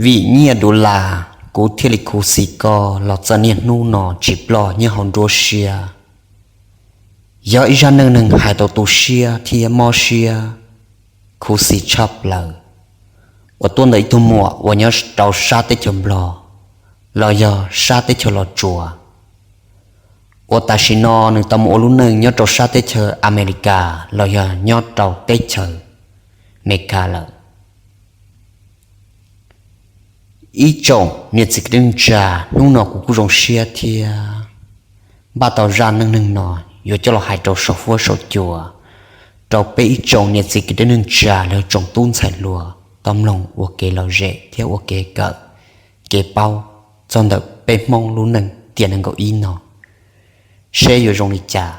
Vim nyiaj duv las, kuv thiaj li khuv xim koj los txog niaj hnub no tsis ploj nyob hauv nruab siab. Yog ib zaj neej neeg hais tau tu siab thiab mob siab, khuv xim tshaj plaws, uas tuaj ntawm ib tug muam uas nyob rau sab teb chaws Nplog los yog sab teb chaws Los Tsuas, uas tam sim no nws tau mus ua lub neej nyob rau sab teb chaws Amelikas los yog nyob rau teb chaws Amelikas lawm. Ib tsoom niam txiv kwv tij neej tsa, hnub no kuv kuj zoo siab thiab npaj tau zaj neej neeg no yuav coj los hais rau saum fuab saum cua rau peb ib tsoom niam txiv kwv tij neej tsa los yog tsoom tub ntxhais hluas tau mloog ua kev lom zem thiab ua kev kawm, kev paub txog ntawm peb Hmoob lub neej tiam nees nkaum ib no seb yuav zoo li cas.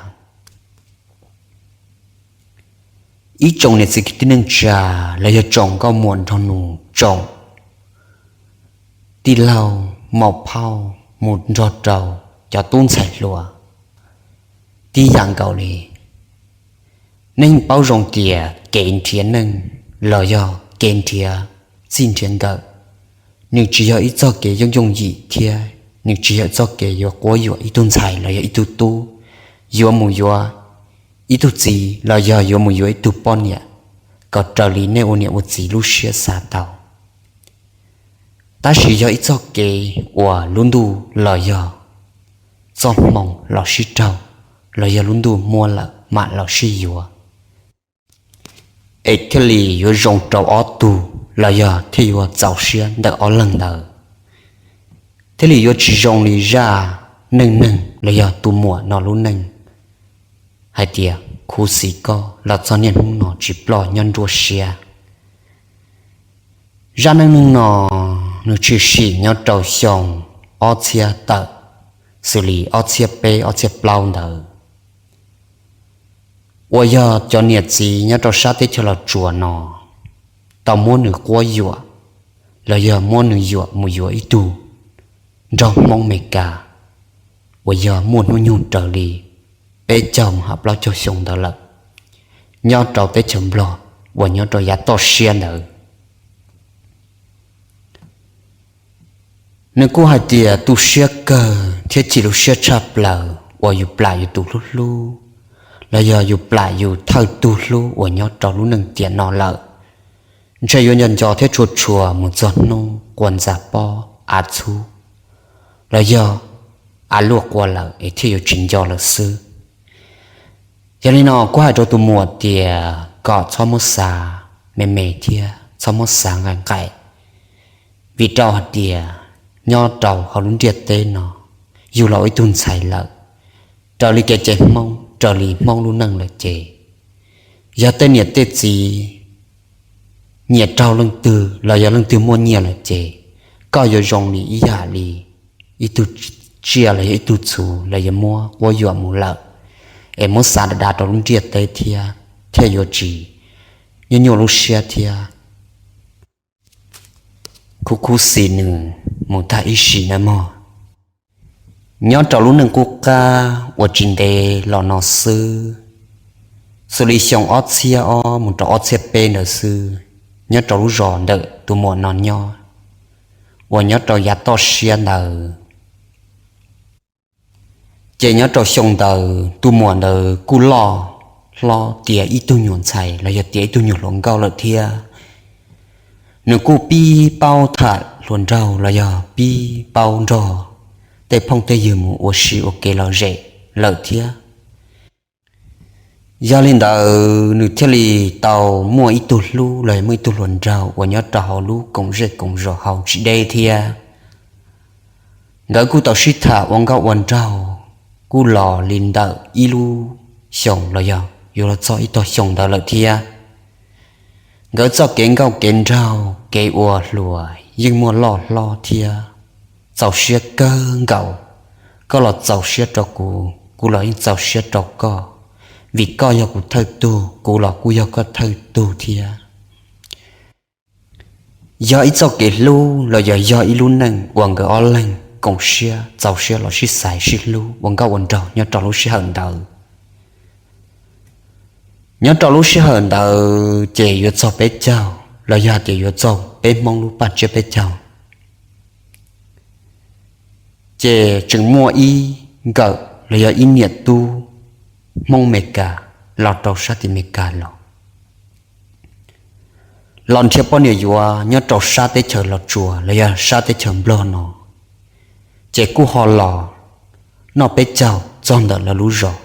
Ib tsoom niam txiv kwv tij neej tsa los yog tsoom nkauj muam nraug nus, tsoom tij laug maum phauj mus nrog rau cov tub ntxhais hluas, tib yam nkaus li nej yeej paub zoo tias kev nrhiav neej los yog kev nrhiav txij nrhiav nkawm, nws tsis yog ib txoj kev yooj yooj yim thiab nws tsis yog ib txoj kev yuav quab yuam ib tug ntxhais los yog ib tug tub, yuav mus yuav ib tug txiv los yog yuav mus yuav ib tug poj niam kom raws li nej ua niam ua txiv lub siab xav tau. Tab sis yog ib txoj kev uas lub ntuj los yog txoj hmoo los sib raug, los yog lub ntuj muab lawm mam los sib yuav, es thiaj li yuav zoo rau ob tug los yog thiaj yuav txaus siab ntawm ob leeg ntawd, thiaj li yuav tsis zoo li zaj neej neeg los yog tus muam no lub neej hais tias khuv xim koj los txog niaj hnub no tsis ploj nyob nruab siab. Zaj neej neeg no nws tshwm sim nyob rau xyoo ob txhiab tawm, xws li ob txhiab peb ob txhiab plaub ntawd, uas yog cov niam txiv nyob rau sab teb chaws Los Tsuas no tau muab nws quab yuam, los yog muab nws yuam mus yuav ib tug nraug Hmoob Amelikas uas yog muaj hnub nyoog raws li peb caug mus hauv plaub caug xyoo ntawd lawm, nyob rau teb chaws Nplog uas nyob rau yav toj siab ntawd. Nws kuj hais tias tu siab kawg thiab chim lub siab tshaj plaws uas yus plam yus tus hlub hlub, los yog yus plam yus thawj tug hlub uas nyob rau lub neej tiam no lawm, ntshe yuav nco nco thiab tshua tshua mus txog hnub quas ntxa pob av txhub, los yog av luaj qua lawm es thiaj yuav tsis nco lawm xwb. Yog li no kuj hais rau tus muam tias kom txhob muab xav me me thiab txhob muab xav nqaim nqaim, vim rau hais tias nyob rau hauv lub ntiaj teb no, yug los ib tug ntxhais lawm, raws li kev cai Hmoob, raws li Hmoob lub neej lawm ces, yog tej niam tej txiv nyiam raug leej twg los yog leej twg muaj nyiaj lawm ces, koj yuav zoo li ib yam li ib tug tsiaj los yog ib tug txhuv los yuav muab quab yuam mus lawm, es muab xa da da rau lub ntiaj teb thiab thiaj yuav tsis nyuaj nyuaj lub siab thiab khuv khuv xim nws mus tag ib sim nawb mog. Nyob rau lub neej qub qab uas tsis ntev los no xwb, xws li xyoo ob txhiab ob mus rau ob txhiab peb ntawd xwb, nyob rau lub zos ntawm tus muam no nyob, uas nyob rau yav toj siab ntawd, ces nyob rau xyoo ntawd tus muam ntawd kuj loj hlob tiav ib tug nyuam ntxhais los yog tiav ib tug nyuam hluas nkauj lawm thiab. Nws kuj pib paub tham hluas nraug los yog pib paub nrog tej phooj tej ywg mus ua si ua kev lom zem lawm thiab. Yog li ntawd nws thiaj li tau muaj ib tug hlub los yog muaj ib tug hluas nraug uas nyob rau hauv lub koom zej koom zos hauv tsis deb thiab. Nkawd kuj tau sib tham ua nkauj ua nraug, kuj los li ntawm ib lub xyoos los yog yuav los txog ib tog xyoo ntawd lawm thiab. Nkawd txoj kev nkauj kev nraug kev ua hluas yeej muaj loj hlob thiab txaus siab kawg nkaus. Koj los txaus siab rau kuv, kuv los yeej txaus siab rau koj, vim koj yog kuv thawj tug, kuv los kuj yog koj thawj tug thiab. Yog ib txoj kev hlub los yog yog ib lub neej uas nkawd ob leeg koom siab txaus siab los sib xaiv sib hlub ua nkauj ua nraug nyob rau lub sij hawm ntawd. Nyob rau lub sij hawm ntawd ces yuav txog peb caug los yog hais tias yuav txog peb Hmoob lub paj tsiab peb caug, Ces tseem muaj ib nkawm los yog ib niam tub Hmoob Amelikas los rau sab tim Amelikas los, los nrhiav poj niam yuav nyob rau sab teb chaws Los Tsuas los yog sab teb chaws Nplog no, ces kuj ho los noj peb caug txog ntawm lawv lub zos.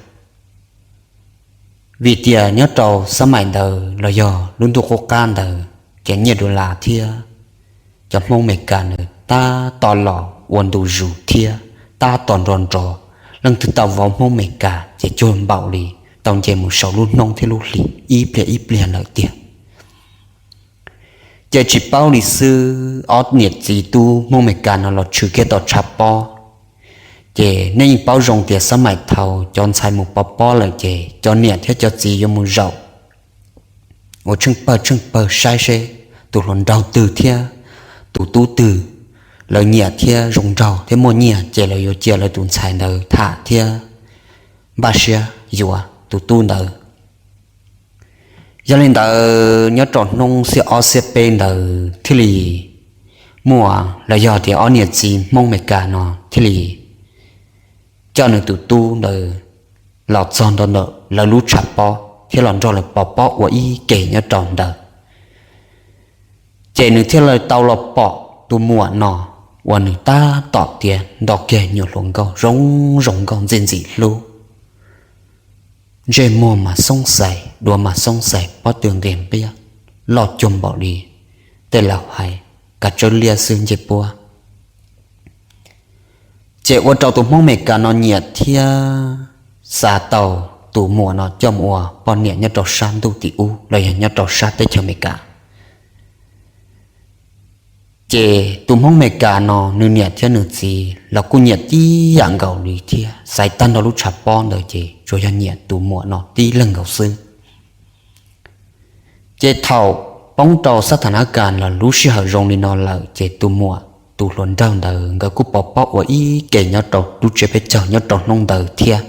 Vim tias nyob rau xab maim ntawd los yog lub ntuj qub qab ntawd, ces nyiaj dollar thiab cov Hmoob Amelikas nws tab tom los ua ntu zus thiab tab tom nrov nrov, leej twg tau vauv Hmoob Amelikas ces cuag npaum li tau nce mus saum lub hnub thiab lub hli ib pliag ib pliag lawm tiag. Ces tsis paub li xwb, ob niam txiv tub Hmoob Amelikas no los tshwm kiag tom tshav pob. Ces nej yeej paub zoo tias xab maim thaud cov ntxhais mus pov pob lawm ces cov niam thiab cov txiv yuav mus zaum ua tsheej pawg tsheej pawg saib seb tus hluas nraug twg thiab tus tub twg lawv nyiam thiab zoo nraug thiab muaj nyiaj, ces lawv yuav cia lawv tus ntxhais ntawd tham thiab npaj siab yuav tus tub ntawd. Yog li ntawd nyob rau hnub xiab ob xiab peb ntawd thiaj li muaj los yog tias ob niam txiv Hmoob Amelikas no thiaj li coj nws tus tub ntawd los txog nto ntawm lawv lub tshav pob thiab los nrog lawv pov pob ua ib ke nyob rau ntawd. Ces nws thiaj li tau los pom tus muam no uas nws tab tom tiav nto kiag nyuam hluas nkauj zoo zoo nkauj ntxim ntxim hlub, ntsej muag mas xoob xais, duav mas xoob xais, pob tw nqis nqiab, loj cuag npaum li tej laus hais, kav tsawb liab xwb ncej puab. Ces ua rau tus Hmoob Amelikas no nyiam thiab xav tau tus muam no coj mus ua poj niam nyob rau sab ntuj tim ub los yog nyob rau sab teb chaws Amelikas. Ces tus Hmoob Amelikas no nws niam thiab nws txiv los kuj nyiam tib yam nkaus li thiab, xaiv tag nrho lub tshav pob ntawd ces tsuas yog nyiam tus muam no tib leeg nkaus xwb. Ces thaum poob rau sab tha nav kas los lub sij hawm zoo li no lawm ces tus muam tus hluas nraug ntawd nkawd kuj pov pob ua ib ke nyob rau lub tsiab peb caug nyob rau hnub ntawd thiab,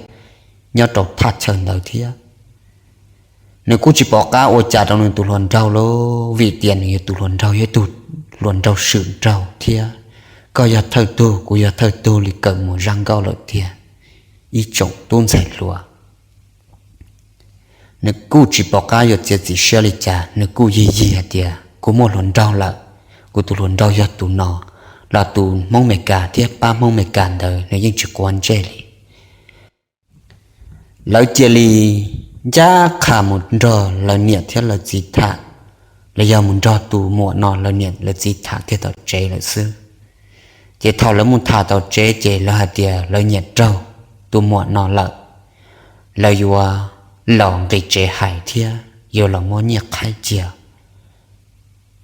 nyob rau thaj chaw ntawd thiab. Nws kuj tsis pom qab ua cas rau nws tus hluas nraug lawm, vim tias nws yog tus hluas nraug, yog ib tug hluas nraug swm nraug thiab, koj yog thawj tug kuv yog thawj tug li kawm mus zaj nkauj lawm tiag, ib tsoom tub ntxhais hluas. Nws kuj tsis pom qab yuav txiav txim siab li cas, nws kuj yig yig hais tias kuv muaj hluas nraug lawm, kuv tus hluas nraug yog tus no. Los tus Hmoob Amelikas thiab pab Hmoob Amelikas ntawd nws yeej tsis quav ntsej li. Lawv cia li ncaj qha mus nrog lawv niam thiab lawv txiv tham, los yog mus nrog tus muam no lawv niam lawv txiv tham kiag tom tsev lawm xwb. Ces thaum lawv mus tham tom tsev ces lawv hais tias lawv nyiam raug tus muam no lawm, lawv yuav los nqis tsev hais thiab yuav los muab nyiaj qhaib cia.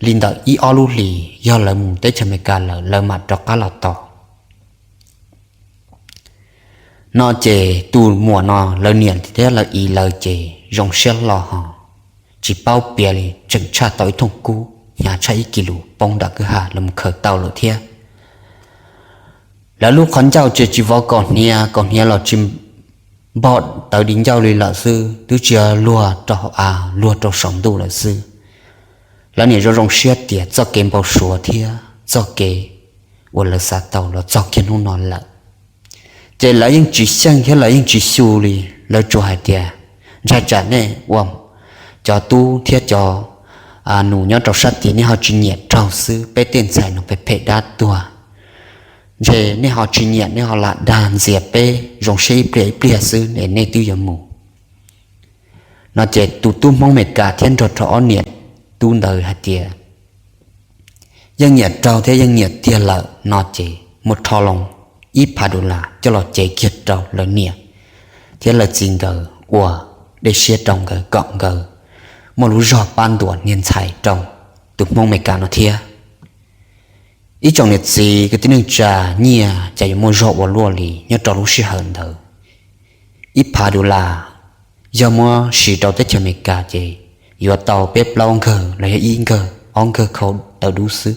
Li ntawm ib ob lub hlis yog lawv mus teb chaws Amelikas lawm lawv mam rov qab los tos. No ces tus muam no lawv niam thiab lawv txiv lawv ces zoo siab hlo ho tsis paub piav li, tseem tshaj tau ib thooj kub hnyav tshaj ib kis lus poob nram kwj ha los khaws tau lawm thiab. Lawv lub qhov ncauj ces tsis vov kaus hniav, kaus hniav los tsis npog tawv di ncauj li lawm xwb, twb tsis yog luag rau hauv av, luag rau saum ntuj lawm xwb. Lawv niam zoo zoo siab tias txoj kev npau suav thiab txoj kev uas lawv xav tau los txog kiag hnub no lawm. Ces lawv yeej tsis xyeej thiab lawv yeej tsis xyu li, lawv tsuas hais tias ntshai tsam nej ua cov tub thiab cov nus nyob rau sab tid nej ho tsis nyiam raug xwb, peb tej ntxhais no phem phem dab tuag. Ntshe nej ho tsis nyiam, nej ho lam dag ntxias peb zoo siab ib pliag ib pliag xwb es nej twb yuav mus. No ces tus tub Hmoob Amelikas thiab nrog rau ob niam tub ntawd hais tias yeej nyiam raug thiab yeej nyiam tiag lawm no ces muab rho loo ib phav dollar coj los cev kiag rau lawv niam thiab lawv txiv nkawd ua dej siab rau nkawd kom nkawd muaj lub zog pab ntuas niag ntxhais rau tus Hmoob Amelikas no thiab. Ib tsoom niam txiv kwv tij neej tsa, nyiaj cas yuav muaj zog ua luaj li nyob rau lub sij hawm ntawd. Ib phav dollar yog muab siv rau teb chaws Amelikas ces yuav tau peb plaub nkawg los yog ib nkawg ob nkawg khau tawv dub xwb.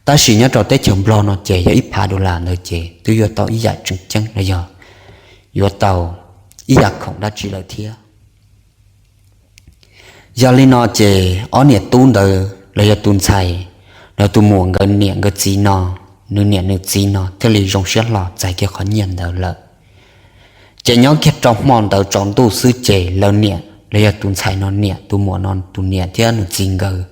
Tab sis nyob rau teb chaws Nplog no ces yog ib phav dollar ntawd ces twb yuav tau ib yam tseem ceeb los yog yuav tau ib yam khoom dab tsi lawm thiab. Yog li no ces ob niam tub ntawd los yog tus ntxhais los tus muam nkawd niam nkawd txiv no nws niam nws txiv no thiaj li zoo siab hlo txais kiag qhov nyiaj ntawd lawm. Ces nyob kiag rau hmo ntawd tsaus ntuj xwb ces lawv niam los yog tus ntxhais no niam, tus muam no tus niam thiab nws txiv nkawd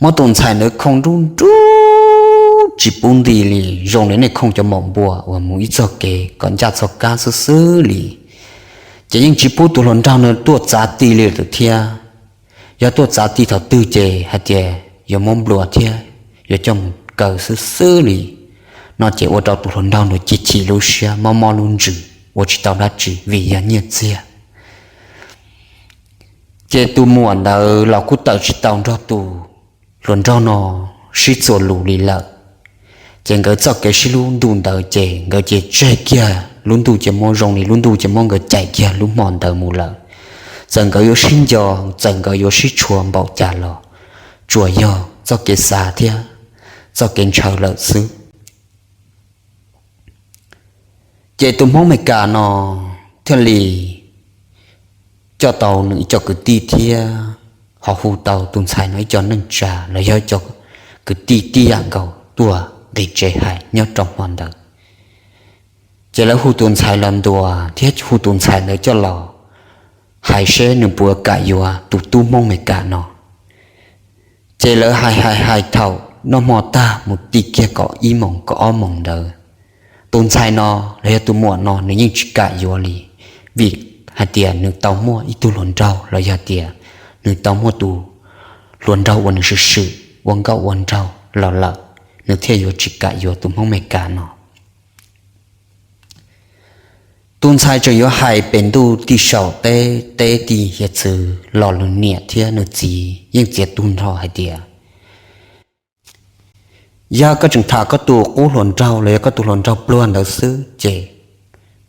muab tus ntxhais ntawd khooj nruj nruj tsis pub nti li, zoo li nej khooj cov maum npua uas mus ib txog kev kom ncaj txog kab xwb xwb li. Ces yeej tsis pub tus hluas nraug no tuaj txav ti li lawm thiab. Yog tuaj txav ti thaum twg ces hais tias yuav muab nplua thiab yuav coj mus kaw xwb xwb li. No ces ua rau tus hluas nraug ntawd chim chim lub siab, mob mob lub ntsws, ua tsis tau dab tsi vim yog nyiaj txiag. Ces tus muam ntawd los kuj tawm tsis tau nrog tus hluas nraug no sib txuas lus li lawm. Ces nkawd txoj kev sib hlub ntuj ntawd ces nkawd ces tseg kiag lub ntuj ces muab zoo li lub ntuj ces muab nkawd cais kiag lub hmo ntawd mus lawm. Txawm nkawd yuav sib nco, txawm nkawd yuav sib tshua npaum cas los tsuas yog txoj kev xav thiab txoj kev ntshaw lawm xwb. Ces tus Hmoob Meskas no thiaj li coj tau nws ib co kwv tij thiab ho hu tau tus ntxhais no ib co neej tsa los yog ib co kwv tij tib yam nkaus tuaj nqis tsev hais nyob rau hmo ntawd. Ces lawv hu tus ntxhais los ntuas thiab hu tus ntxhais ntawd coj los hais seb nws puas kam yuav tus tub Hmoob Meskas no. Ces lawv hais hais hais thaum noj hmo tag mus ti kiag kaum ib moos kaum ob moos ntawd, tus ntxhais no los yog tus muam no nws yeej tsis kam yuav li, vim hais tias nws tau muaj ib tug hluas nraug los yog tias nws tau muaj tus hluas nraug uas nws swm swm ua nkauj ua nraug los lawm, nws thiaj yuav tsis kam yuav tus Hmoob Meskas no. Tus ntxhais tseem yuav hais pem ntuj tij saum teb, teb tij hiav txwv los nws niam thiab nws txiv yeej txiav tug nrho hais tias, yog koj tseem tham koj tus qub hluas nraug los yog koj tus hluas nraug pluag ntawd xwb ces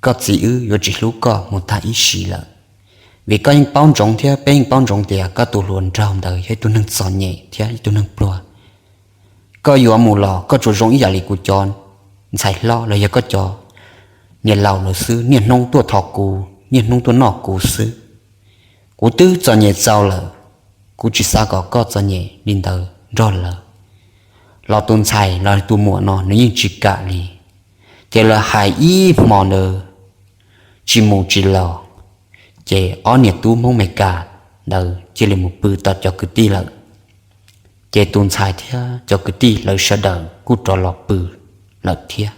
koj txiv wb yuav tsis hlub koj mus tag ib sim lawm. Vim koj yeej paub ntsoov thiab peb yeej paub ntsoov tias koj tus hluas nraug ntawd yog ib tug neeg txom nyem thiab ib tug neeg pluag. Koj yuav mus los koj tsuas zoo ib yam li kuv cov ntxhais hlob los yog koj cov niam laus lawm xwb, niaj hnub tuaj thov kuv, niaj hnub tuaj noj kuv xwb. Kuv twb txom nyem txaus lawm, kuv tsis xav kom koj txom nyem li ntawd nrog lawv. Los tus ntxhais los tus muam no nws yeej tsis kam li. Ces lawv hais ib hmo ntawd tsis mus tsis los, ces ob niam tub Hmoob Meskas ntawd cia li mus pw tom cov kwv tij lawm. Ces tus ntxhais thiab cov kwv tij lawv sawv daws kuj rov los pw lawm thiab.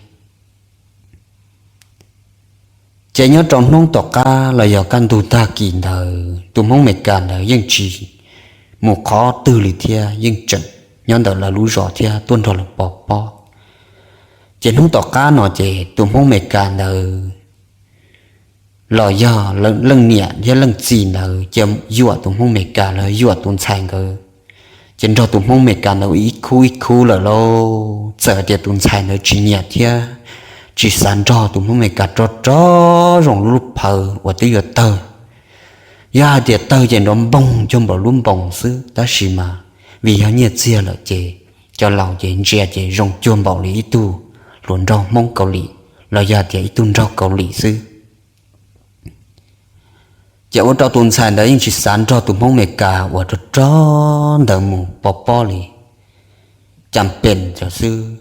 Ces nyob rau hnub tom qab los yog kaj ntug tag kis ntawd tus Hmoob Meskas ntawd yeej tsis mus qhov twg li thiab, yeej tseem nyob ntawm lawv lub zos thiab tuaj nrog lawv pov pob. Ces hnub tom qab no ces tus Hmoob Meskas ntawd los yog leej niam thiab leej txiv ntawd ces yuam tus Hmoob Meskas los yuam tus ntxhais nkawd, ces nrog tus Hmoob Meskas ntawd ib khub ib khub lawm lauj. Txawm hais tias tus ntxhais ntawd tsis nyiam thiab tsis xav nrog tus Hmoob Meskas rov rov zoo lub lub phawv uas twb yuav tawg. Yog hais tias tawg ces nrov npoog cuag npaum lub npoos xwb, tab sis mas vim yog nyiaj txiag lawm ces cov laus ces ntsia ces zoo cuag npaum li ib tug hluas nraug Hmoob Kaus Lim los yog tias ib tug nraug Kaus Lim xwb. Ces ua rau tus ntxhais ntawd yeej tsis xav nrog tus Hmoob Meskas uas rov rov ntawd mus pov pob li. Cas pem xwb,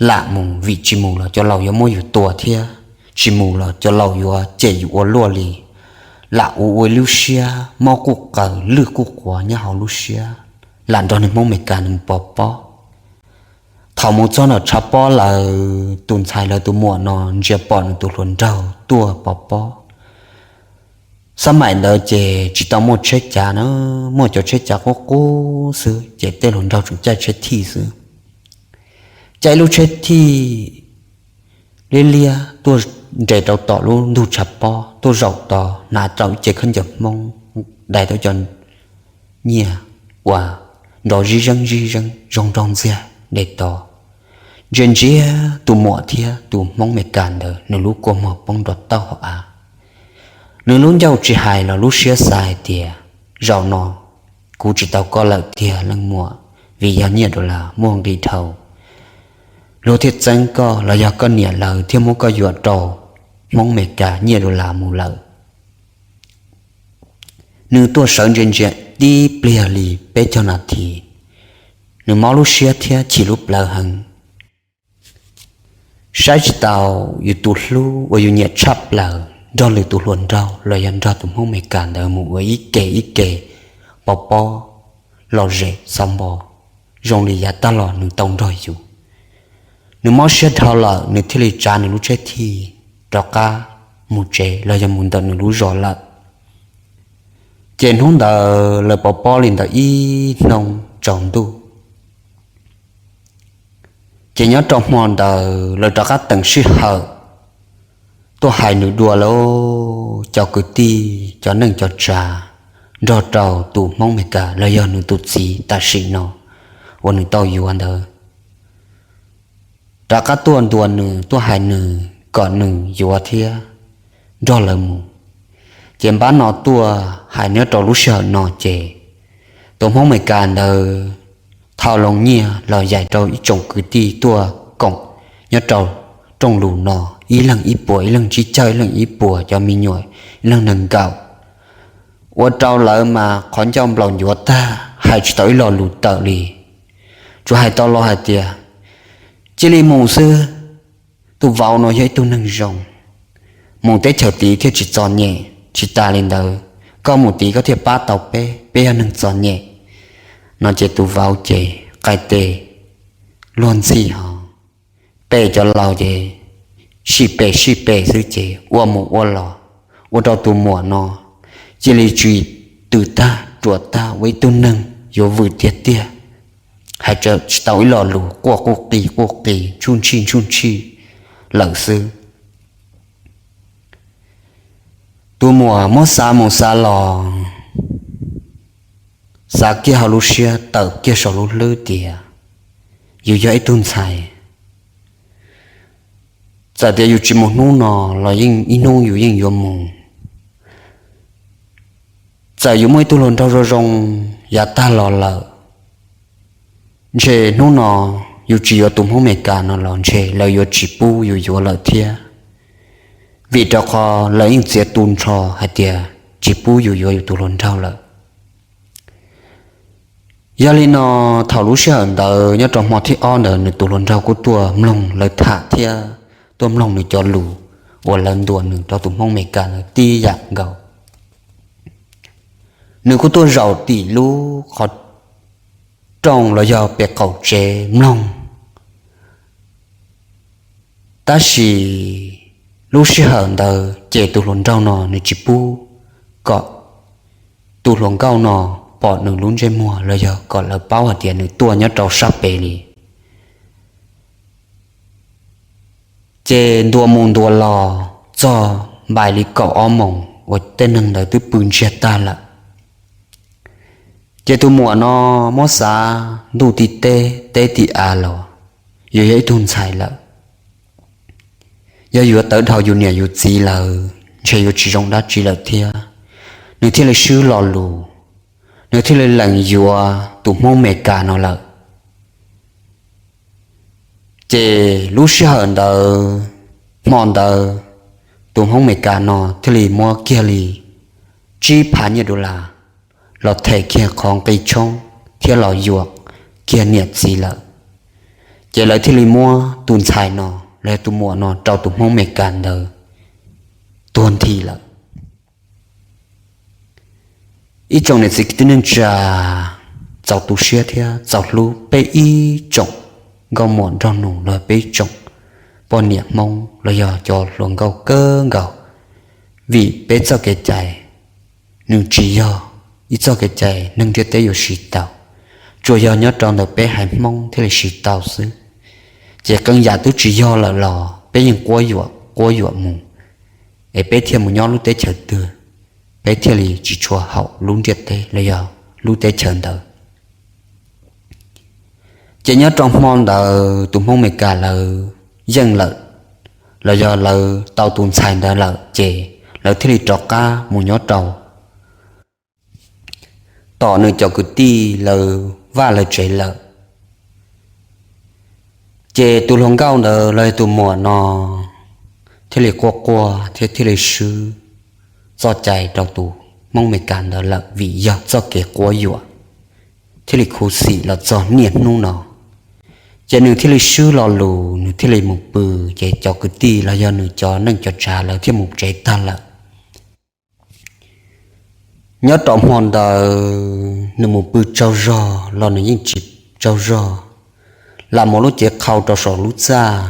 lam mus vim tsis mus los cov laus yuav muab yus tua thiab tsis mus los cov laus yuav cem yus ua luaj li. Lam ua ua ib lub siab mob quj qaws lwj quj quav nyob hauv lub siab, lam nrog niag Hmoob Meskas mus pov pob. Thaum mus txog nram tshav pob lawm, tus ntxhais lawv tus muam no ntsia pom nws tus hluas nraug tuaj pov pob. Xab maim ntawd ces tsis tau muaj tsheb cav na, muaj cov tsheb cav qub qub xwb, ces tej hluas nraug tseem caij tsheb thij xwb. Caij ib lub tsheb thij liab liab tuaj nres rau tom lub ntug tshav pob, tuaj zaum tod hnav tau ib ce khaub ncaws Hmoob, dai tau cov nyiaj uas nrov zib zeeb zib zeeb zoo nraug ntxiag de tod. Ntsia ntsia tus muam thiab tus Hmoob Meskas ntawd, nws lub kua muag poob nrov tauj hauv av. Nws lub ncauj tsis hais los lub siab xav hais tias, zaum no kuv tsis tau koj lawm tiag leej muam, vim yog nyiaj dollar muaj nqis dhau. Luag thiaj txeeb koj los yog koj niam lawv thiaj muab koj yuam rau Hmoob Meskas nyiaj dollar mus lawm. Nws tuaj sawv ntsia ntsia tib pliag li peb caug nas this, nws mob lub siab thiab chim lub plawv heev. saib tsis taus yus tus hlub uas yus nyiam tshaj plaws nrog lwm tus hluas nraug los yog nrog tus Hmoob Amelikas ntawd mus ua ib ke ib ke, pov pob lom zem xav npo zoo li yav tag los nws tau nrog yus. Nws mob siab dhau lawm, nws thiaj li tsav nws lub tsheb thij rov qab mus tsev los yog mus ntawm nws lub zos lawm. Ces hnub ntawd lawv pov pob li ntawd ib hnub tsaus ntuj. Ces nyob rau hmo ntawd lawv rov qab teem sij hawm tuaj hais nws dua lawm, cov kwv tij, cov neej cov tsav, nrog rau tus Hmoob Amelikas los yog nws tus txiv tam sim no uas nws tau yuav ntawd, rov qab tuaj ntuas nws, tuaj hais nws kom nws yuav thiab nrog lawv mus. Ces npab no tuaj hais nyob rau lub sij hawm no ces tus Hmoob Amelikas ntawd thau loo nyiaj los yaim rau ib tsoom kwv tij tuaj koom nyob rau rooj lus no, ib leeg ib puas, ib leeg tsib caug, ib leeg ib puas, cov me nyuam ib leeg nees nkaum. Ua rau lawv mas qhov ncauj nplaum ncuav tag, hais tsis tau ib lo lus tawm li. Tsuas hais tau los hais tias, cia li mus xwb, tus vauv no yog ib tug neeg zoo, mus teb chaws tid thiaj tsis txom nyem, tsis tas li ntawd, koj mus tid koj thiaj pab tau peb, peb yog neeg txom nyem. No ces tus vauv ces qaij tes luag ntxhi hos, pem cov laus ces sij pem sij pem xwb ces ua mus ua los, ua rau tus muam no cia li tsw twm tag ruam tag ua ib tug neeg yuav vwm tiag tiag, hais tsis tau ib lo lus, quaj quj qis quj qis, ntsuj ntshij ntsuj ntshij lawm xwb. Tus muam muab xav mus xav los, xav kiag hauv lub siab, tawm kiag saum lub hlwb tias yus yog ib tug ntxhais, txawm tias yus tsis mus hnub no los yeej ib hnub yus yeej yuav mus. Txawm yus muaj ib tug hluas nraug zoo zoo yav tag los lawm, ntshe hnub no yus tsis yuav tus Hmoob Amelikas no los ntshe lawv yuav tsis pub yus yuav lawm thiab, vim rau qhov lawv yeej txiav tu nrho hais tias tsis pub yus yuav yus tus hluas nraug lawm. Yog li no, thaum lub sij hawm ntawd nyob rau hmo thib ob ntawd nws tus hluas nraug kuj tuaj mloog lawv tham thiab tuaj mloog nws cov lus uas lawv ntuas nws rau tus Hmoob Amelikas ntawd tib yam nkaus. Nws kuj tuaj zaum tim lub qhov rooj los yog pem qaum tsev mloog. Tab sis lub sij hawm ntawd ces tus hluas nraug no nws tsis pub kom tus hluas nkauj no pom nws lub ntsej muag los yog kom lawv paub hais tias nws tuaj nyob rau sab pem li. Ces ntuas mus ntuas los txog npaum li kaum ob moos uas tej neeg ntawd twb pw ntsiag tag lawm. Ces tus muam no muab xav ntuj tim teb teb tim av los, yus yog ib tug ntxhais lawm, yog yuav tawv dhau yus niam yus txiv lawm ntshe yuav tsis zoo dab tsi lawm thiab. Nws thiaj li swb lo lus, nws thiaj li lees yuav tus Hmoob Amelikas no lawm. Ces lub sij hawm ntawd, hmo ntawd, tus Hmoob Amelikas no thiaj li muab kiag li tsib phav nyiaj dollar los them kiag qhov nqi tshoob thiab los yuam kiag niam txiv lawm. Ces lawv thiaj li muab tus ntxhais no los yog tus muam no rau tus Hmoob Amelikas ntawd tuag nthi lawm. Ib tsoom niam txiv kwv tij neej tsa, txaus tu siab thiab txaus hlub peb ib tsoom nkauj muam nraug nus los peb ib tsoom poj niam Hmoob los yog cov hluas nkauj kawg nkaus, vim peb txoj kev cai nws tsis yog ib txoj kev cai neeg ntiaj teb yuav siv tau, tsuas yog nyob rau ntawm peb haiv Hmoob thiaj li siv tau xwb. Ces qee yam twb tsis yog lawm los peb yeej quab yuam quab yuam mus, es peb thiaj mus nyob lub teb chaws twg, peb thiaj li tsis tshua haum lub ntiaj teb los yog lub teb chaws ntawd. Ces nyob rau hmo ntawd tus Hmoob Amelikas lawv yeej lawm, los yog lawv tau tus ntxhais ntawd lawm, ces lawv thiaj li rov qab mus nyob rau tom nws cov kwv tij lawv vaj lawv tsev lawm. Ces tus hluas nkauj ntawd los yog tus muam no thiaj li quaj quaj thiab thiaj li swb txoj cai rau tus Hmoob Amelikas ntawd lawm vim yog txoj kev quab yuam thiaj li khuv xim los txog niaj hnub no. Ces nws thiaj li swb lo lus, nws thiaj li mus pw. Ces cov kwv tij los yog nws cov neej cov tsav lawv thiaj mus tsev tag lawm. Nyob rau hmo ntawd nws mus pw tsaug zog los nws yeej tsis tsaug zog, lam muab lub cev qhau rau saum lub txaj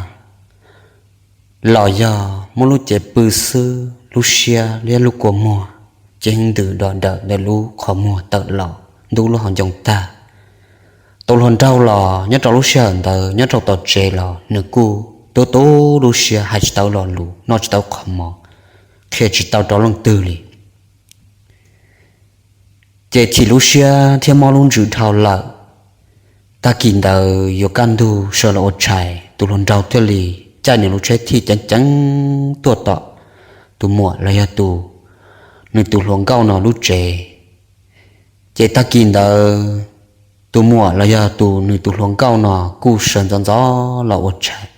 los yog muab lub cev pw xwb, lub siab liab lub kua muag ceev ntws dom dawm ntawm lub qhov muag tawm los ntub lub hauv ncoo tag. Tus hluas nraug los nyob rau lub sij hawm ntawd nyob rau tom tsev los nws kuj tub tub lub siab, hais tsis tau lo lus, noj tsis tau qhov mov, qhia tsis tau rau leej twg li. Ces chim lub siab thiab mob lub ntsws dhau lawm. Tag kis ntawd yuav kaj ntug sawv los ua tshais, tus hluas nraug thiaj li caij nws lub tsheb thij ceev ceev tuaj tom tus muam los yog tus, nws tus hluas nkauj no lub tsev. Ces tag kis ntawd tus muam los yog tus, nws tus hluas nkauj no kuj sawv ntxov ntxov los ua tshais.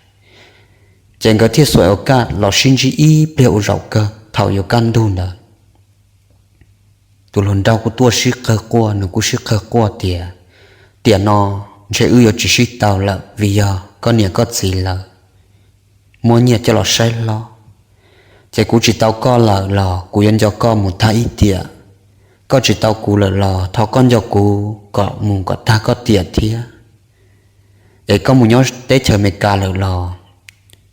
Ces nkawd thiaj xuas ua kaj los sib ntsib ib pliag ua zaum kawg thaum yuav kaj ntug ntawd. Tus hluas nraug kuj tuaj sib qawg quaj, nws kuj sib qawg quaj tias, tiam no ntshe wb yuav tsis sib tau lawm vim yog koj niam koj txiv lawv muab nyiaj coj los saib hlob. Ces kuv tsis tau koj lawm los kuv yuav nco koj mus tag ib tiam. Koj tsis tau kuv lawm los thov koj nco kuv kom mus kom tag koj tiam thiab. Es koj mus nyob teb chaws Amelikas lawm los,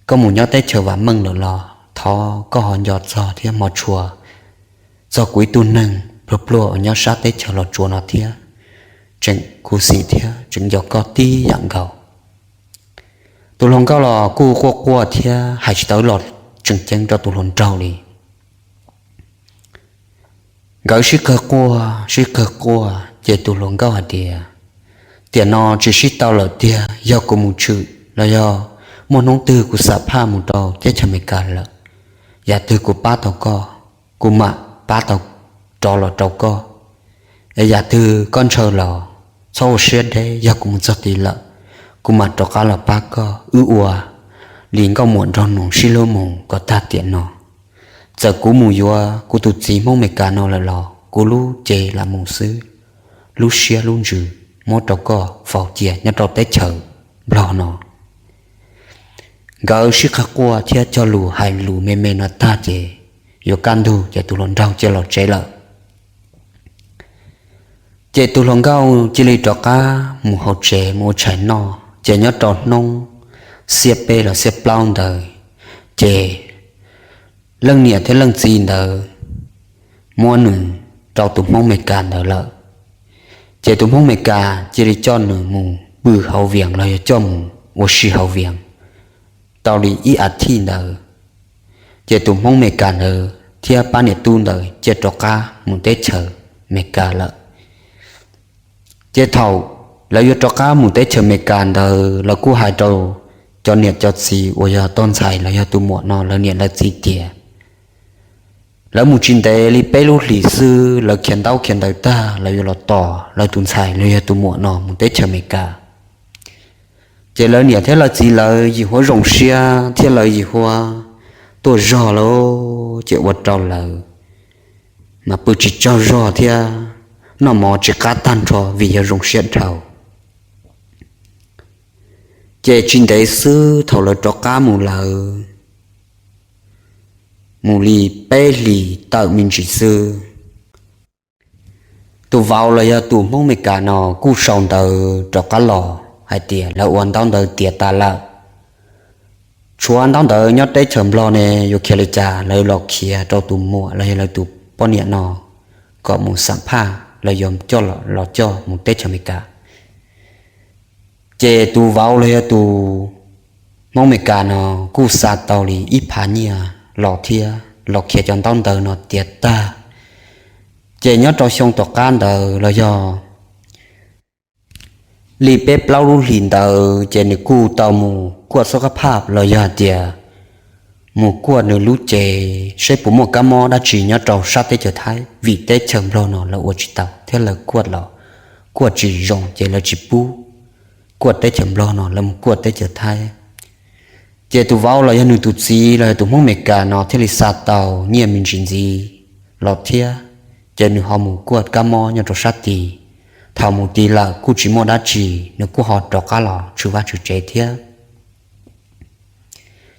koj mus nyob teb chaws vam meej lawm los thov koj ho nco txog thiab hmov tshua txog kuv ib tug neeg pluag pluag uas nyob sab teb chaws Los Tsuas no thiab. Tseem khuv xim thiab tseem nco koj tib yam nkaus. Tus hluas nkauj los kuj quaj quaj thiab hais tsis tau los tseem ceeb rau tus hluas nraug li. Nkawd sib qawg quaj sib qawg quaj ces tus hluas nkauj hais tias, tiam no tsis sib tau lawm tiag, yog kuv mus tshwm los yog muaj hnub twg kuv xam phaj mus rau teb chaws Amelikas lawm, yam twg kuv pab tau koj, kuv mam pab tau rov los rau koj. Es yam twg koj ntshaw los txhob ua siab deb, yog kuv mus txog tid lawm, kuv mam rov qab los pab koj. Wb ua li nkauj muam nraug nus sib hlub mus kom tag tiam no. Txawm kuv mus yuav kuv tus txiv Hmoob Amelikas no lawm los kuv lub cev lam mus xwb, lub siab lub ntsws muab rau koj faus cia nyob rau teb chaws Nplog no. Nkawd sib qawg quaj thiab cog lus hais lus me me no tag ces yuav kaj ntug ces tus hluas nraug cia los tsev lawm. Ces tus hluas nkauj cia li rov qab mus hauv tsev mus ua tshais noj, ces nyob rau hnub xiab peb los xiab plaub ntawd, ces leej niam thiab leej txiv ntawd muab nws rau tus Hmoob Amelikas ntawd lawm. Ces tus Hmoob Amelikas cia li coj nws mus pw hauv Vias los yog coj mus ua si hauv Vias tau li ib as thiv ntawd, ces tus Hmoob Amelikas ntawd thiab pab niam tub ntawd cia rov qab mus teb chaws Amelikas lawm. Ces thaum lawv yuav rov qab mus teb chaws Amelikas ntawd lawv kuj hais rau cov niam cov txiv uas yog tog ntxhais los yog tus muam no lawv niam lawv txiv tias, lawv mus tsis ntev li peb lub hlis xwb lawv khiav ntaub khiav ntawv tag lawv yuav los tos lawv tus ntxhais los yog tus muam no mus teb chaws Amelikas. Ces lawv niam thiab lawv txiv lawv yim huab zoo siab thiab lawv yim huab tuaj zog lawm, ces ua rau lawv mas pw tsis tsaug zog thiab noj mov tsis qab tag nrho vim yog zoo siab dhau. Ces tsis ntev xwb thaum lawv rov qab mus lawm, mus li peb hlis tawm me ntsis xwb, tus vauv los yog tus Hmoob Amelikas no kuj sau ntawv rov qab los hais tias lawv ua ntaub ntawv tiav tas lawm. Tshuav ntaub ntawv nyob teb chaws Nplog ne yuav khiav li cas lawv los khiav rau tus muam los yog lawv tus poj niam no kom mus xam phaj los yuav coj los coj mus teb chaws Amelikas. Ces tus vauv los yog tus Hmoob Amelikas no kuj xa tau li ib phav nyiaj los thiab los khiav cov ntaub ntawv no tiav tag. Ces nyob rau xyoo tom qab ntawd los yog li peb plaub lub hlis ntawd ces nws kuj tau mus kuaj xab kab phaj los yog hais tias mus kuaj nws lub cev saib puas muaj kab mob dab tsi nyob rau sab teb chaws Thaib, vim teb chaws Nplog no lawv ua tsis tau thiab lawv kuaj los kuaj tsis zoo ces lawv tsis pub kuaj teb chaws Nplog no, lawv mus kuaj teb chaws Thaib. Ces tus vauv los yog nws tus txiv los yog tus Hmoob Amelikas no thiaj li xa tau nyiaj me ntsis ntxiv los thiab, ces nws ho mus kuaj kab mob nyob rau sab tid. Thaum mus tid lawm kuj tsis muaj dab tsi, nws kuj ho rov qab los tshwm vaj tshwm tsev thiab.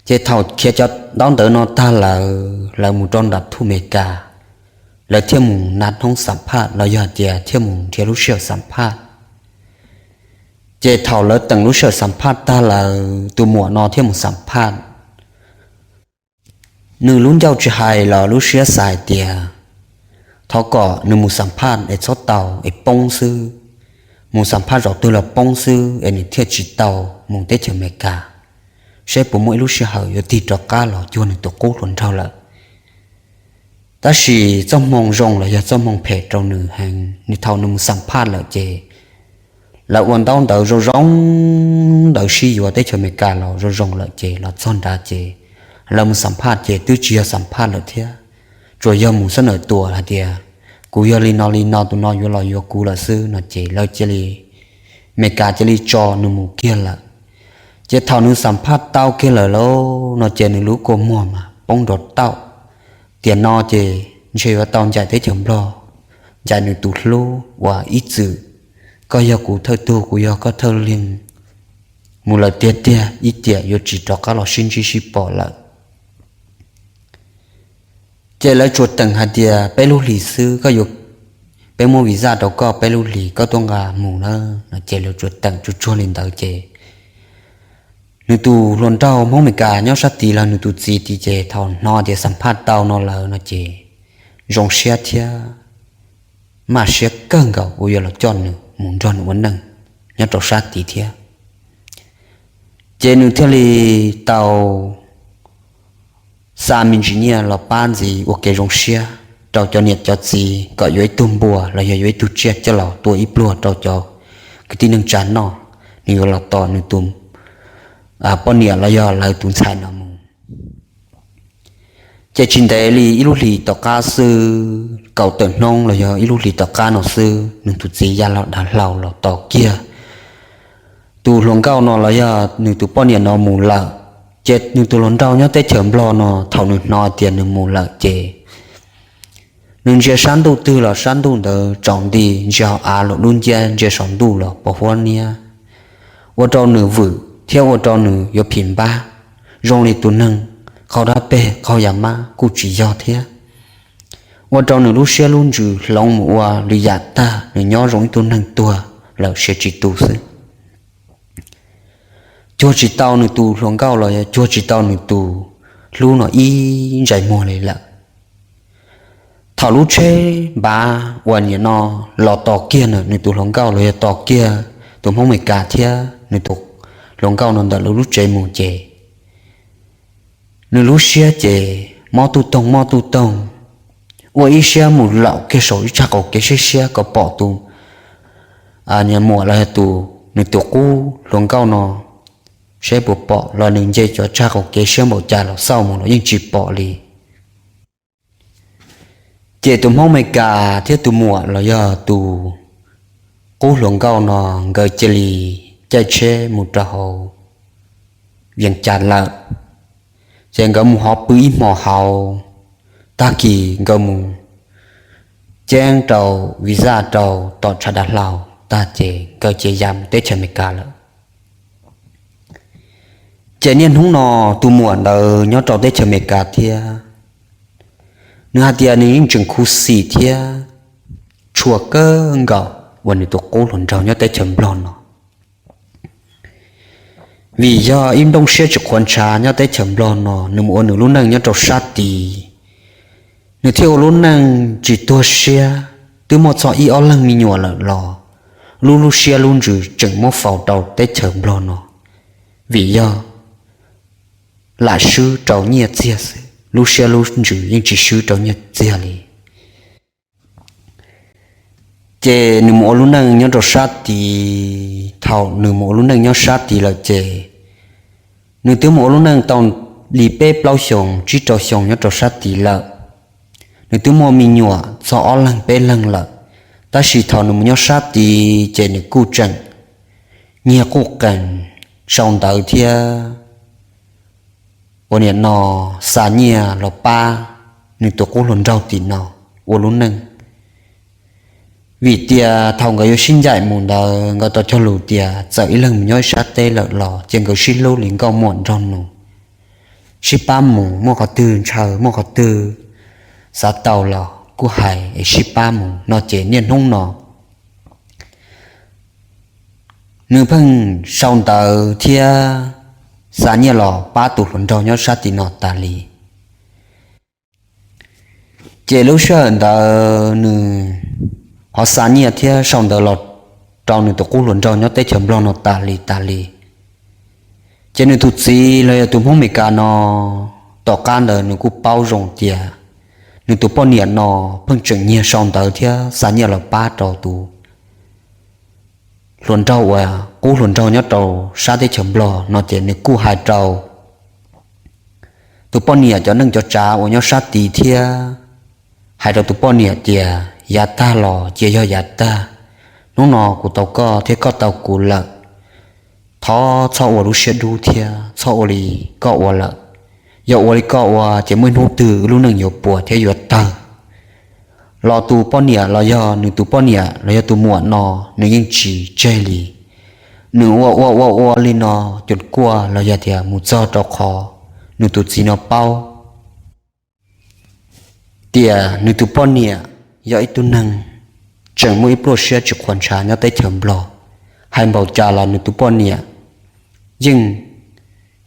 Ces thaum khiav cov ntaub ntawv no tag lawm, lawv mus rau nram thuj Amelikas, lawv thiaj mus naj hnub xam phaj los yog tias thiaj mus nrhiav lub sij hawm xam phaj. Ces thaum lawv teem lub sij hawm xam phaj tag lawm, tus muam no thiaj mus xam phaj. Nws lub ncauj tsis hais los lub siab xav hais tias thov kom nws mus xam phaj es txhob tau es poob xwb, mus xam phaj zaum twg los poob xwb es nws thiaj tsis tau mus teb chaws Amelikas, saib puas muaj ib lub sij hawm yuav tig rov qab los cuag nws tus qub hluas nraug lawm. Tab sis txoj hmoo zoo los yog txoj hmoo phem rau nws heev, nws thaum nws mus xam phaj lawm ces lawv ua ntaub ntawv zoo zoo, ntawv sib yuav teb chaws Amelikas los zoo zoo lawm ces los txog nrad ces lawv mus xam phaj ces twb tsis yog xam phaj lawm thiab, tsuas yog mus xab nawm tuas hais tias kuv yog li no li no, tus no yuav los yuav kuv lawm xwb no ces lawv cia li, Amelikas cia li tso nws mus kiag lawm. Ces thaum nws xam phaj tau kiag lawm lauj no ces nws lub kua muag mas poob nrov tauj. Tiam no ces ntshe yuav tau ncaim teb chaws Nplog, ncaim nws tus hlub uas ib txwm koj yog kuv thawj tug, kuv yog koj thawj leeg, mus lawm tiag tiag ib tiam yuav tsis rov qab los sib ntsib sib pom lawm. Ces lawv tsuas teem hais tias peb lub hlis xwb, koj yuav, peb muab visa rau koj peb lub hlis koj tuaj nqa mus na no ces lawv tsuas teem tsuag tsuag li ntawd ces nws tus hluas nraug Hmoob Amelikas nyob sab tid los nws tus txiv tid ces thaum hnov tias xam phaj tau no lawm no ces zoo siab thiab maj siab kawg nkaus uas yuav los coj nws mus nrog nws ua neej nyob rau sab tid thiab. Ces nws thiaj li tau xa me ntsis nyiaj los pab ntxiv ua kev zoo siab rau cov niam cov txiv kom yuav ib tug npua los yog yuav ib tug tsiaj coj los tua ib pluag rau cov kwv tij neej tsa noj, nws yuav los tos nws tus poj niam los yog lawv tus ntxhais no mus. Ces tsis ntev li ib lub hlis tom qab xwb, kaum tawm hnub los yog ib lub hlis tom qab no xwb, nws tus txiv ya los dav hlau los tos kiag tus hluas nkauj no los yog nws tus poj niam no mus lawm. Ces nws tus hluas nraug nyob teb chaws Nplog no thaum nws hnov tias nws mus lawm ces nws ntsia sab ntuj twg los sab ntuj ntawd tsaus nti, ntsia hauv av los dub nciab, ntsia saum ntuj los pos huab niab, ua rau nws vwm thiab ua rau nws yuav phim npab, zoo li tus neeg qaug dab peg qaug yam mab kuj tsis yog thiab. Ua rau nws lub siab lub ntsws hloov mus ua lwm yam tag, nws nyob zoo ib tug neeg tuag lawm siav tsis tu xwb. Cuag tsis tau nws tus hluas nkauj los yog cuag tsis tau nws tus hlub no ib ntsais muag li lawm. Thaum lub tsheb npav uas nim no los tos kiag nws tus hluas nkauj los yog tos kiag tus Hmoob Amelikas thiab nws tus hluas nkauj no ntawm lawv lub tsev mus ces nws lub siab ces mob tuj toog mob tuj toog, ua ib siab mus laum kiag saum ib tshaj qaum kev siab siab kom pom tus niam muam los yog tus nws tus qub hluas nkauj no, saib puas pom los nws nce cov tshaj qaum kev siab npaum cas los xauj mus los yeej tsis pom li. Ces tus Hmoob Amelikas thiab tus muam los yog tus qub hluas nkauj no nkawd cia li caij tsheb mus rau hauv Vias Cas lawm. Ces nkawd mus hov pw ib hmo hauv, tag kis nkawd mus ceeb rau visa rau tom tshav dav hlau tag ces nkawd cia li ya mus teb chaws Amelikas lawm. Ces niaj hnub no tus muam ntawd nyob rau teb chaws Amelikas thiab, nws hais tias nws yeej tseem khuv xim thiab tshua kawg nkaus uas nws tus qub hluas nraug nyob teb chaws Nplog no. Vim yog ib nplooj siab tsis qhuav ntshav nyob teb chaws Nplog no, nws mus ua nws lub neej nyob rau sab tid. Nws thiaj ua lub neej tsis tuag siab, twb muaj txog ib ob leeg me nyuam lawm los lub lub siab lub ntsws tseem muab faus rau teb chaws Nplog no. Vim yog lam swb rau nyiaj txiag xwb, lub siab lub ntsws yeej tsis swb rau nyiaj txiag li. Ces nws mus ua lub neej nyob rau sab tid. Thaum nws mus ua lub neej nyob sab tid lawm ces nws twb mus ua lub neej tau li peb plaub xyoos tsib rau xyoo nyob rau sab tid lawm. Nws twb muaj me nyuam txog ob leeg peb leeg lawm, tab sis thaum nws mus nyob sab tid ces nws kuj tseem nyiag quj qees sau ntawv thiab ua niam no xa nyiaj los pab nws tus qub hluas nraug tim no ua lub neej. Vim tias thaum nkawd yuav sib ncaim mus ntawd nkawd tau cog lus tias txawm ib leeg mus nyob ib sab teb lawm los ces nkawd sib hlub li nkauj muam nraug nus, sib pab mus, muaj qhov twg ntshaw muaj qhov twg xav tau los kuj hais es sib pab mus no ces niaj hnub no nws pheej sau ntawv thiab xa nyiaj los pab tus hluas nraug nyob sab tim no tas li. Ces lub sij hawm ntawd nws ho xa nyiaj thiab sau ntawv los rau nws tus qub hluas nraug nyob teb chaws Nplog no tas li tas li. Ces nws tus txiv los yog tus Hmoob Amelikas no, tom qab ntawd nws kuj paub zoo tias nws tus poj niam no pheej tseem nyiag sau ntawv thiab xa nyiaj los pab rau tus hluas nraug uas qub hluas nraug nyob rau sab teb chaws Nplog no ces nws kuj hais rau tus poj niam cov neej cov tsav uas nyob sab tid thiab hais rau tus poj niam tias yav tag los cia yog yav tag, hnub no kuv tau koj thiab koj tau kuv lawm, thov txhob ua lub siab dub thiab txhob ua li koj ua lawm. Yog ua li koj ua ces muaj ib hnub twg lub neej yuav puas thiab yuav tawg. Los tus poj niam los yog nws tus poj niam los yog tus muam no nws yeej tsis tseg li. Nws ua ua ua ua li no, cov kuaj los yog tias mus txog rau qhov nws tus txiv no paub tias nws tus poj niam yog ib tug neeg tseem muaj ib pluaj siab tsis qhuas ntshav nyob teb chaws Nplog. Hais npaum cas los nws tus poj niam yeej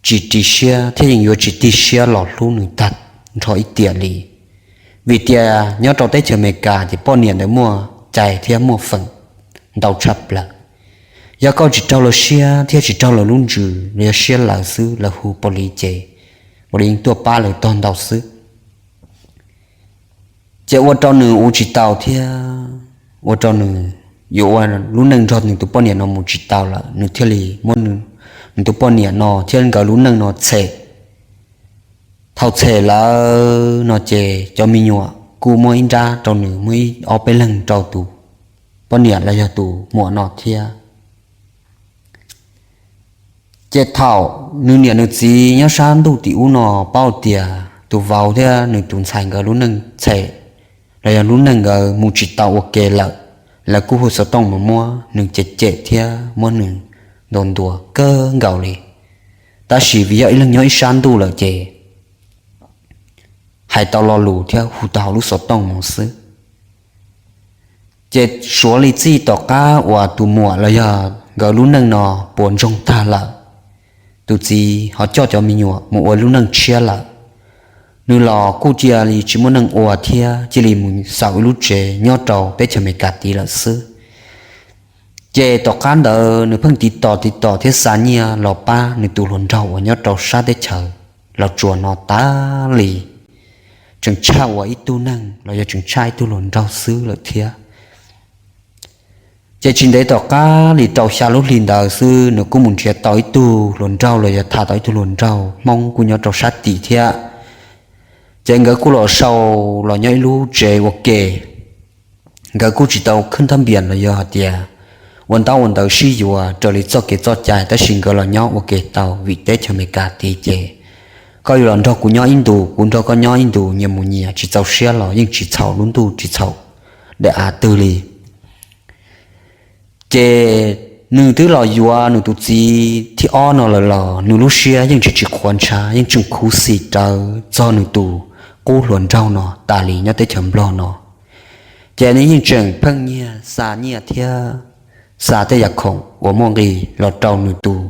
tsis ris siab thiab yeej yuav tsis tig siab los hlub nws tag nrho ib tiam li. Vim tias nyob rau teb chaws Amelikas ces poj niam ntawd muaj cai thiab muaj feem ntau tshaj plaws. Yog koj tsis raug lawv siab thiab tsis raug lawv lub ntsws los yog siab lawv xwb, lawv hu pos li ces pos li yeej tuaj pab lawv tog ntau xwb. Ces ua rau nws ua tsis tau thiab ua rau nws yuav ua lub neej nrog nws tus poj niam no mus tsis tau lawm, nws thiaj li muab nws tus poj niam no thiab nkawd lub neej no txhem. Thaum txhem lawm no ces cov me nyuam kuj muaj ib nrab rau nws, muaj ib ob peb leeg rau tus poj niam los yog tus muam no thiab. Ces thaum nws niam nws txiv nyob sab ntuj tim ub no paub tias tus vauv thiab nws tus ntxhais nkawd lub neej txhem los yog lub neej nkawd mus tsis tau ua ke lawm, lawv kuj hu xov tooj mus muab nws cem cem thiab muab nws ntuas ntuas kawg nkaus li. Tab sis vim yog ib leeg nyob ib sab ntuj lawm ces hais tau lo lus thiab hu tau hauv lub xov tooj mus xwb. Ces suav li txij tom qab uas tus muam los yog nkawd lub neej no puas ntsoog tag lawm, tus txiv ho coj cov me nyuam mus ua lub neej tshiab lawm, nws los kuj cia li tsis muaj neej ua thiab cia li mus xaus ib lub tsev nyob rau teb chaws Amelikas tid lawm xwb. Ces tom qab ntawd nws pheej tiv tos tiv tos thiab xa nyiaj los pab nws tus hluas nraug uas nyob rau sab teb chaws Los Tsuas no tas li, tseem tshaj uas ib tug neeg los yog tseem tshaj ib tug hluas nraug xwb lawm thiab. Ces tsis ntev tom qab li rau xya lub hli ntawd xwb nws kuj mus nrhiav tau ib tug hluas nraug los yog tham tau ib tug hluas nraug Hmoob kuj nyob rau sab tid thiab. Ces nkawd kuj los sau los nyob ib lub tsev ua ke. Nkawd kuj tsis tau khwb thab npias los yog hais tias ua ntaub ua ntawv sib yuav raws li txoj kev txoj cai, tab sis nkawd los nyob ua ke tau vim teb chaws Amelikas tid ces koj yuav los nrog kuv nyob ib ntus, kuv nrog koj nyob ib ntus, nyias mus nyias, tsis txaus siab los yeej tsis txhaum lub ntuj tsis txhaum daim av twg li. Ces nws twb los yuav nws tus txiv thib ob no lawm los nws lub siab yeej tseem tsis qhuav ntshav, yeej tseem khuv xim rawv txog nws tus qub hluas nraug no tas li nyob teb chaws Nplog no. Ces nws yeej tseem pheej nyiag xa nyiaj thiab xa tej yam khoom uas muaj nqis los rau nws tus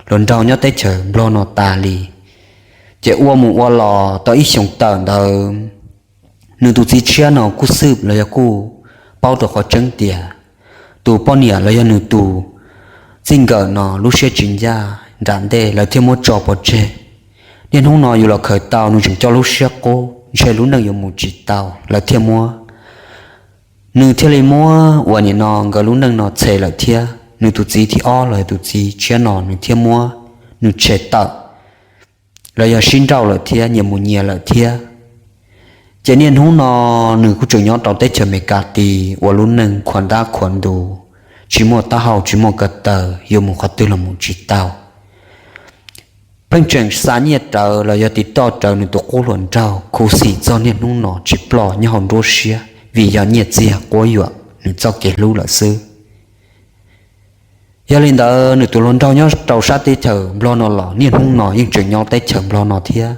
hluas nraug nyob teb chaws Nplog no tas li. Ces ua mus ua los tau ib xyoos tawm ntawd, nws tus txiv tshiab no kuj xwb los yog kuj paub rau qhov tseeb tias tus poj niam los yog nws tus txij nkawm no lub siab tsis ncaj, nram ntej lawv thiaj muab tso pov tseg. Niaj hnub no yus los khaws tau, nws tseem coj lub siab qub, ntshe lub neej yuav mus tsis tau, lawv thiaj muab, nws thiaj li muab uas nim no nkawd lub neej no txhem lawm thiab. Nws tus txiv thib ob los yog tus txiv tshiab no nws thiaj muab nws tshem tawm los yog sib nrauj lawm thiab, nyias mus nyias lawm thiab. Ces niaj hnub no nws kuj tseem nyob rau teb chaws Amelikas tid ua lub neej khuam ntab khuam ntus, tsis muaj taub hau tsis muaj ko taw, yuav mus qhov twg los mus tsis tau. Pheej tseem xa nyiaj rawv los yog tiv toj rawv nws tus qub hluas nraug, khuv xim txog niaj hnub no tsis ploj nyob hauv nruab siab vim yog nyiaj txiag quab yuam nws txoj kev hlub lawm xwb. Yog li ntawd nws tus hluas nraug nyob rau sab teb chaws Nplog no los niaj hnub no yeej tseem nyob teb chaws Nplog no thiab.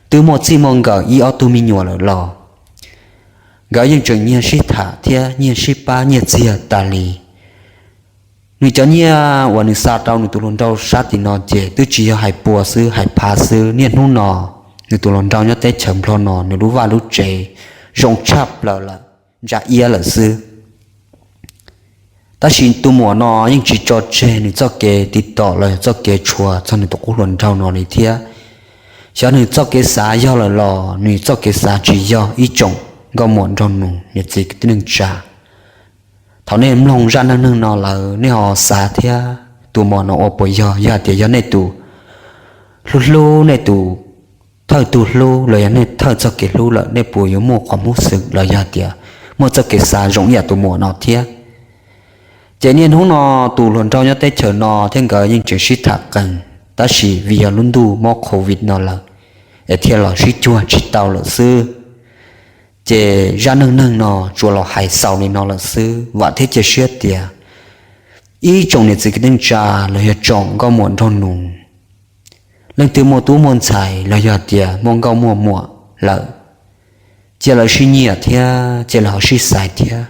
Twb muaj txij muaj nkawm ib ob tug me nyuam lawm los nkawd yeej tseem nyiag sib tham thiab nyiag sib pab nyiag txiag tas li. Nws cov nyiaj uas nws xa rau nws tus hluas nraug sab tim no ces twb tsis yog hais pua xwb hais phav xwb, niaj hnub no nws tus hluas nraug nyob teb chaws Nplog no nws lub vaj lub tsev zoo tshaj plaws lawm, ntsa iab lawm xwb. Tab sis tus muam no yeej tsis tso tseg nws txoj kev tiv tom los yog txoj kev tshua txog nws tus qub hluas nraug no li thiab. Xyov nws txoj kev xav yog lawm los nws txoj kev xav tsis yog ib tsoom nkauj muam nraug nus niam txiv kwv tij neej tsa. Thaum nej mloog zaj neej neeg no lawm nej ho xav thiab tus muam no ua puas yog, yog hais tias yog nej tus hlub hlub, nej tus thawj tug hlub los yog nej thawj txoj kev hlub lawm nej puas yuav muaj qhov hmub xwm los yog tias muaj txoj kev xav zoo ib yam tus muam no thiab. Ces niaj hnub no tus hluas nraug nyob teb chaws no thiab nkawd yeej tseem sib tham qees, tab sis vim yog lub ntuj mob covid no lawm es thiaj los sib cuag tsis tau lawm xwb. Ces zaj neej neeg no tsuas los hais xaus li no lawm xwb, vam thiab cia siab tias ib tsoom niam txiv kwv tij neej tsa los yog tsoom nkauj muam nraug nus, leej twg muaj tub muaj ntxhais los yog tias muaj nkauj muaj muam lawm, cia lawv sib nyiam thiab cia lawv ho sib xaiv thiab.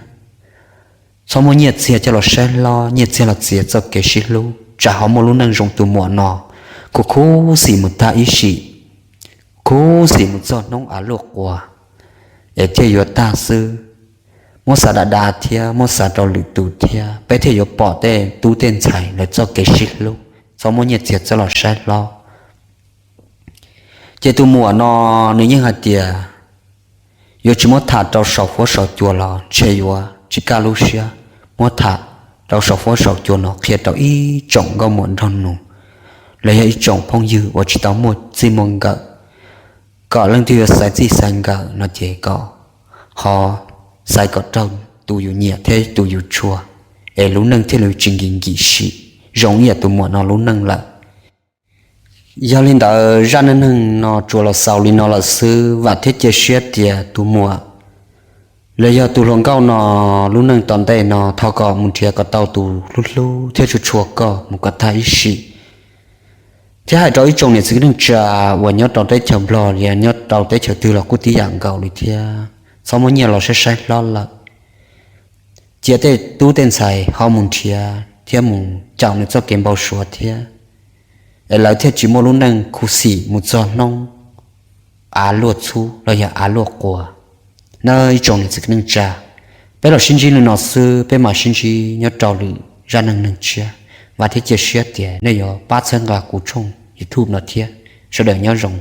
Txhob muab nyiaj txiag coj los saib hlob, nyiaj txiag los txiav txoj kev sib hlub, tsam ho muaj lub neej zoo tus muam no khuv khuv xim mus tag ib sim, khuv xim mus txog hnub av luaj quas es thiaj yuav tag xwb. Muab xav dav dav thiab muab xav rau lwm tus thiab peb thiaj yuav pom tej tub tej ntxhais lawv txoj kev sib hlub, txhob muab nyiaj txiag coj los saib hlob. Ces tus muam no nws yeej hais tias yuav tsis muab tham rau saum huab saum cua los ntshe yuav tsis kaj lub siab muab tham rau saum huab saum cua no qhia rau ib tsoom nkauj muam nraug nus los yog ib tsoom phooj ywg uas tsis tau muaj txij muaj nkawm, kom leej twg yuav xaiv txij xaiv nkawm no ces kom ho xaiv kom raug tus yus nyiam thiab tus yus tshua, es lub neej thiaj li tsis nkim nkim sim zoo ib yam tus muam no lub neej lawm. Yog li ntawd zaj neej neeg no tsuas los xaus li no lawm xwb, vam thiab cia siab tias tus muam los yog tus hluas nkauj no lub neej tom ntej no thov kom mus nrhiav kom tau tus hlub hlub thiab tshua tshua koj mus kom tag ib sim. Thiab hais rau ib tsoom niam txiv kwv tij neej tsa uas nyob rau teb chaws Nplog los yog nyob rau teb chaws twg los kuj tib yam nkaus li thiab, txhob muab nyiaj los saib saib hlob lawm. Cia tej tub tej ntxhais ho mus nrhiav thiab mus caum nws txoj kev npau suav thiab, es lawv thiaj tsis muaj lub neej khuv xim mus txog hnub av luaj txhub los yog av luaj quas. Nawb ib tsoom niam txiv kwv tij neej tsa, peb los sib ntsib li no xwb, peb mam sib ntsib nyob rau lwm zaj neej neeg tshiab. Vam thiab cia siab tias nej yuav pab txhawb nqa kuv tshooj YouTube no thiab. Sawv daws nyob zoo.